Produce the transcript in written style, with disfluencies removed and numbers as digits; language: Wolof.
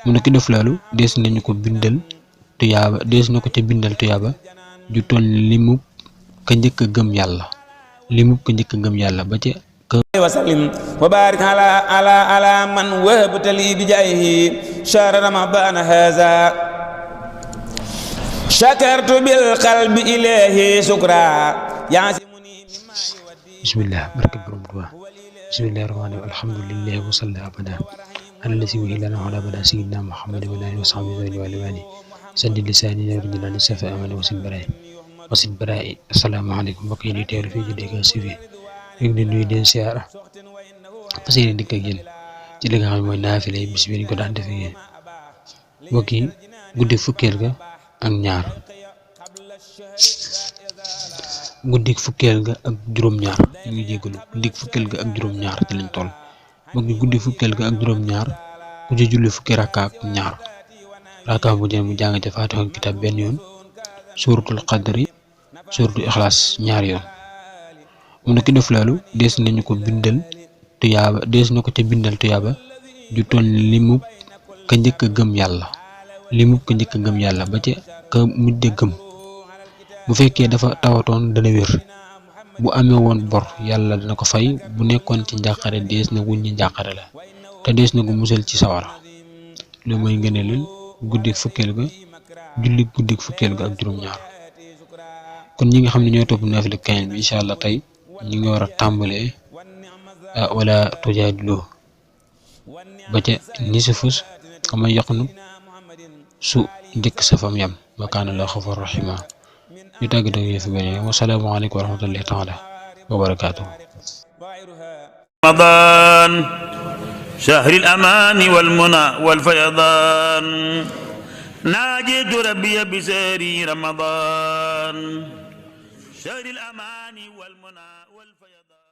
mu ne ki def loolu dees nañu ko bindal tuyaaba dees na ko ca bindal tuyaaba ju toll limub ka njëkk a gëm yàlla limub ka njëkk a gëm yàlla ba ca وسلم وبارك على من وهبت لي بجاهه شهر رمضان هذا شكرت بالقلب إليه شكرا يعصمني مما يودي بسم الله بركة برمضوا بسم الله الرحمن الرحيم الحمد لله وصلى أبدا على الذي وهي لنا على بنا سيدنا محمد وعلى آله وصحبه وسلم سد لساني يرد لنا سفاء من وسد برائي السلام عليكم بقي لي تير في جديك سيفي ñu ngi nuyu den siyaara fas yéene dikk ak yéen ci li nga xam ne mooy naafile bis bi ñu ko daan defee yéen mbokk yi guddi fukkeel ga ak ñaar guddi fukkeel ga ak juróom-ñaar ñu ngi jégalu guddi fukkeel ga ak juróom-ñaar ci lañ toll mbokk yi guddi fukkeel ga ak juróom-ñaar ku ci julli fukki rakka ak ñaar rakka bu jëm mu jàng ca Faatiha ak kitaab benn yoon suuratul qadri suuratul ixlaas ñaari yoon. mu ne ki def loolu dees nañu ko bindal tuyaaba dees na ko ca bindal tuyaaba ju toll limub ka njëkk a gëm yàlla limub ka njëkk a gëm yàlla ba ca ka mujj a gëm bu fekkee dafa tawatoon dana wér bu amee woon bor yàlla dana ko fay bu nekkoon ci njàqare dees na wuññi njàqare la te dees na ko musal ci sawara lu mooy ngëneelal guddi fukkeel ga julli guddi fukkeel ga ak juróom-ñaar kon ñi nga xam ne ñoo topp naafila kaamil bi incha allah tey ñi nga war a tàmbalee wala tujaadilu ba ca nisfus kama yaqnu su njëkk sa fam yam wa kaana Allaahu gafuuran rahiima ñu tàggatoo ak yéen fi beneen wa salaamu aleykum wa rahmatullaahi taala wa barakaatuh. رمضان شهر الأمان والمنى والفيضان ناجيت ربي بسهر رمضان شهر الأمان والمنى والفيضان